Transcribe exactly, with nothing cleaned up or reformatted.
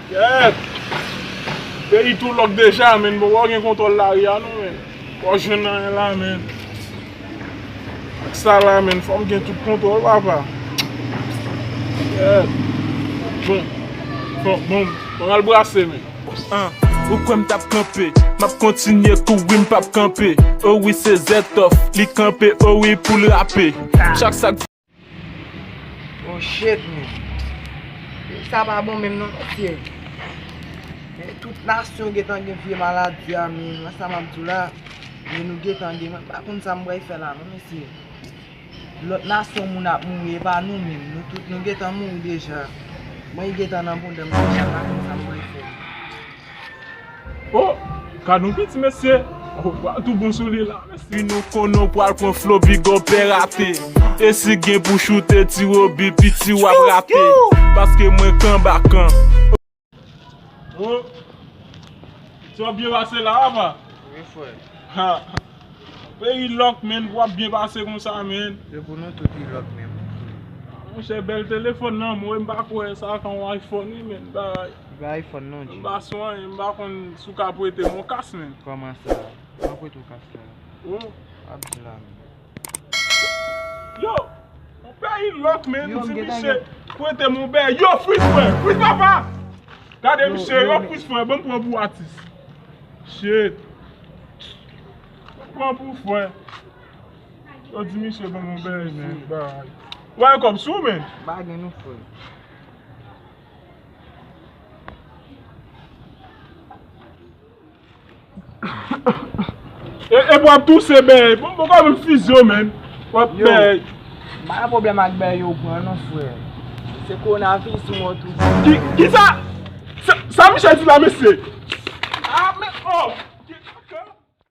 Kèt! Peyi tou lòk deja, menn. Bon, w gen kontwòl lari a, non, menn. W jwenn anyen la, menn. Ak sa la, menn, fò m gen tout kontwòl, papa. Kèt! Bon, bon, bon, bon, al brase, menn. An, ou kwè m t ap kanpe, m ap kontinye kouri, m p ap kanpe. O wi, se Zètòf, li kanpe, o wi, pou l rape. Chak sa k Oh shit, men. Peyi sa pa bon menm non, mesye. Men tout nasyon gentan gen vye maladi a, men, wè sa m ap di w la. Men nou gentan gen, mwen pa konn sa m pral fè la non, mesye. Lòt nasyon moun ap mouri, e pa nou menm. Nou tout nou gentan mouri deja. Mwen gentan nan pwoblèm deja, m pa konn sa m pral fè. Oh, gad yon piti mesye. Oh, pral tou bon sou li la, mesye. Pi nou konnen w pral pran flo, big up pè rate. E si gen pou choute ti Robi, piti w ap rate. Paske mwen kanbakan. Oh, ti w ap byen pase la, papa? Wi, frè. Ha. Peyi lòk, menn, w ap byen pase konsa, menn. Se pou nou tout li lòk menm. Monchè, bèl telefòn nan, mwen, m pa kwè sa, kan yon iPhone, wi, menn, bagay. Li pa iPhone non, G. M pa sou anyen, m pa konn si w ka prete m yon kas, menn. Kòman sa? M pa prete w kas la. Oh. W ap di la, menn. Yo! Yon peyi lòk, menn. Yo, m di misye prete m yon bèy. Yo, friz, frè! Friz, papa! Gade misye, yo, friz, frè. Ban m pran pou atis. Shit. Ban m pran pou frè. Yo di misye ban m yon bèy, menn. Bay. Ou pa gen kòb sou ou, menn? M pa gen non, frè. E, e w ap touse, bèy. Bon, bon, kòman fizi yo, menn? W ap bèy. M pa gen pwoblèm ak bèy yo pran non, frè. Se kowonaviris mwen tou. Ki, ki sa? Sa, sa misye di la, mesye? Ah, men, oh!